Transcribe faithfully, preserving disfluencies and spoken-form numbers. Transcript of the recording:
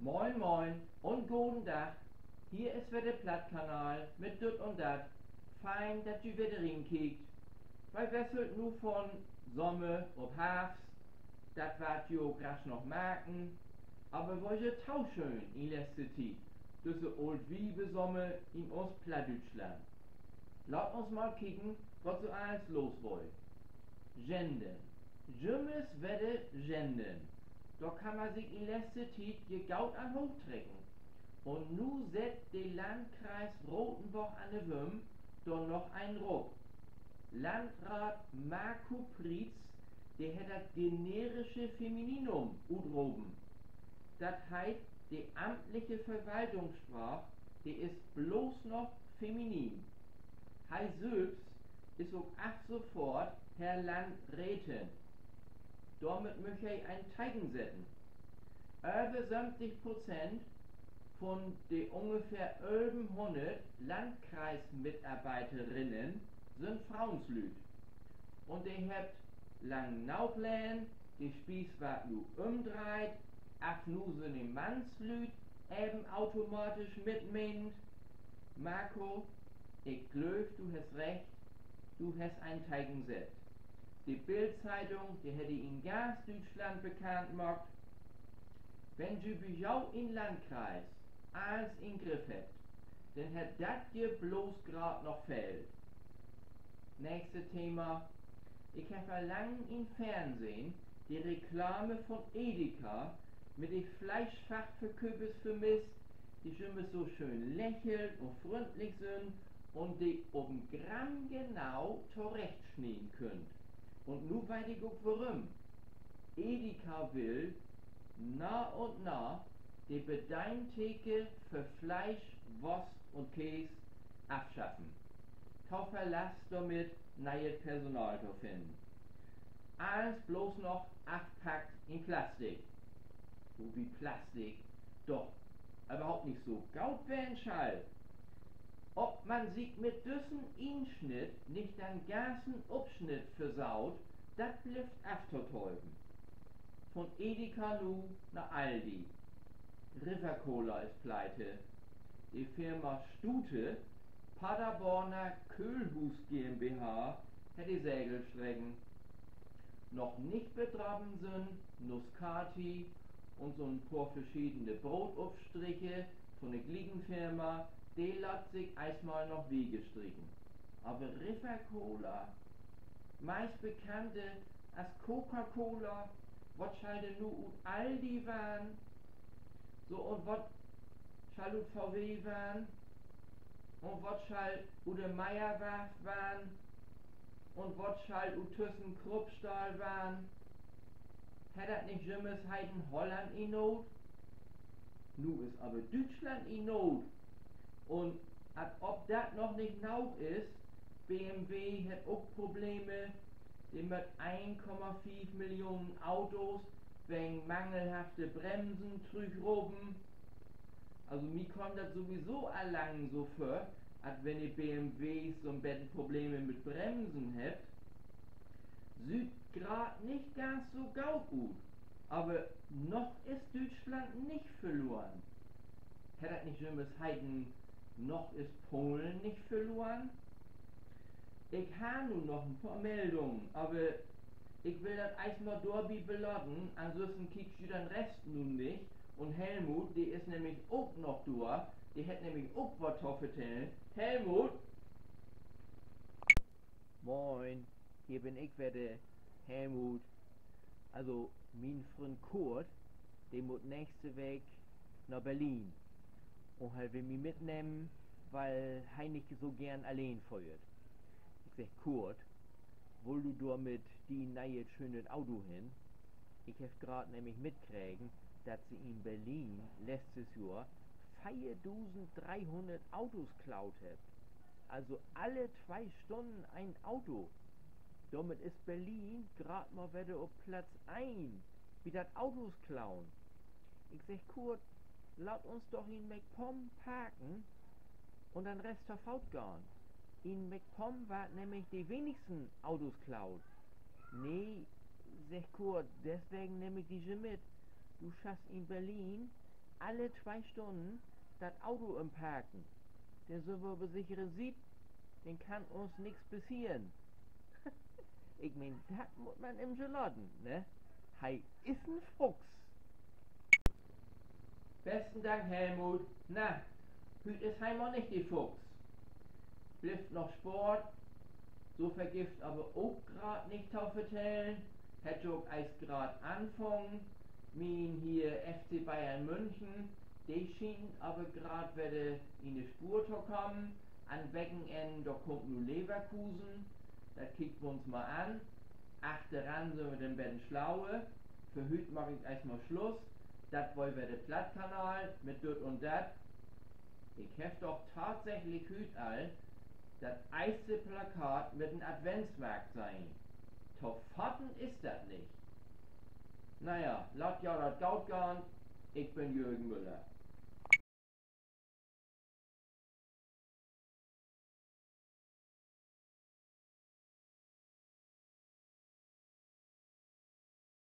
Moin, moin un goden Dag. Hier is wedder de Plattkanal mit Düt un Dat. Fein, dat ji wedder rinkiekt. Wi wesselt nu von Sommer op Harvst. Dat warrt ji ok rasch noch marken. Aver weer ja to schöön in letzte Tiet, düsse Ooltwiversommer in us Plattdüütschland. Laat uns mal kieken, wat so allens los weer. Gendern. Jümmers wedder gendern. Dor kann man sik in letzte Tiet je goot an hoochtrecken. Un nu sett de Landkreis Rotenborg an de Wümm dor noch een rop. Landraat Marco Prietz, de hett dat generische Femininum utropen. Dat heet, de amtliche Verwaltungsspraak, de is blots noch feminin. He sülvst is ok af sofort Herr Landrätin. Dormit müch he en Teken setten. Över söventig Prozent von de ungefähr ölvenhunnert Landkreismitarbeiterinnen sünd Froonslüüd. Un de hebbt lang noog lehnt, de Spieß warrt nu ümdreiht, af nu sünd de Mannslüüd even automatisch mitmeent. Marco, ik glööv, du hest recht, du hest en Teken sett. De Bild-Zeitung, de hett di in ganz Düütschland bekannt maakt. Wenn ji bi jo in Landkreis allens in Griff hebbt, denn hett dat je blots graad noch fehlt. Nächste Thema. Ik heff al lang in Fernsehn de Reklame von Edeka mit de Fleischfachverköpers vermisst, de jümmers so schöön lächelt un fründlich sünd un de op en Gramm genau torechtsnieden köönt. Un nu weet ik ok worüm. Edeka will na un na de Bedeentheke för Fleisch, Wust un Kees afschaffen. To veel Last dormit, nee'et Personal to finnen. Allens blots noch afpackt in Plastik. Wobi Plastik doch överhaupt nich so goot ween schall. Of man sik mit düssen Insnitt nich den ganzen Upsnitt versaut, dat blifft aftotöven. Von Edeka nu na Aldi. River Cola is pleite. De Firma Stute, Paderborner Köhlhuus GmbH, hett de Segel streken. Noch nich bedrapen sünd Nuskati un so'n poor verschiedene Brootupstriche von de glieken Firma, de laat sik eerstmal noch Wiege strieken. Aver River Cola, meist bekannter as Coca-Cola, wat schall denn nu ut Aldi warrn? So, un wat schall ut V W warrn? Un wat schall ut de Meyer-Warft warrn? Un wat schall ut ThyssenKrupp-Stahl warrn? Hett dat nich jümmers heten: Holland in Noot? Nu is aver Düütschland in Noot. Un as of dat noch nich noog is, B M W hett ok Probleme. De mööt een Komma fief Millionen Autos wegen mangelhafte Bremsen trüchropen. Also, mi kummt dat sowieso al lang so vör, as wenn de B M Ws so'n beten Probleme mit Bremsen hebbt. Süht graad nich ganz so goot ut, aver noch is Düütschland nich verloren. Hett dat nich jümmers heten: Noch is Polen nich verloren? Ik harr nu noch en poor Meldungen, aver ik will dat eerstmal dorbi belaten, ansünsten kiekt ji den Rest nu nich. Un Helmut, de is nämlich ok noch dor, de hett nämlich ok wat to vertellen. Helmut! Moin, hier bün ik wedder, Helmut. Also, mien Fründ Kurt, de mutt nächste Week na Berlin. Un he will mi mitnehmen, wiel he nich so geern alleen föhrt. Ik segg: Kurt, wullt du dor mit dien nee'et schönet Auto hen? Ik heff graad nämlich mitkregen, dat se in Berlin letztes Johr veerdusend dreehunnert Autos klaut hebbt. Also alle twee Stunnen een Auto. Dormit is Berlin graad mal wedder op Platz een bi dat Autos klauen. Ik segg: Kurt, laat uns doch in MacPom parken un den Rest to Foot gahn. In MacPom warrt nämlich de wenigsten Autos klaut. Nee, seggt Kurt, deswegen nehm ik di je mit. Du schasst in Berlin Alle twee Stunnen dat Auto ümparken. Denn sünd wi op de sichere Siet, denn kann uns nix passeren. Ik meen, dat mutt man em jo laten, ne? He is en Fuchs. Besten Dank, Helmut. Na, hüüt is he mal nich de Fuchs. Blifft noch Sport. So veel gifft aver ok graad nich to vertellen. Hett jo ok eerst graad anfungen. Mien hier F C Bayern München, de schient aver graad wedder in de Spoor to kamen. An Wekenenn, dor kummt nu Leverkusen. Dat kiekt wi uns mal an. Achteran sünd wi denn beten slauer. För hüüt maak ik eerstmal Sluss. Dat weer wedder de Plattkanal mit Düt un Dat. Ik heff doch tatsächlich hüüt al dat eerste Plakat mit en Adventsmarkt sehn. To faten is dat nich. Na ja, laat jo dat goot gahn. Ik bün Jürgen Müller.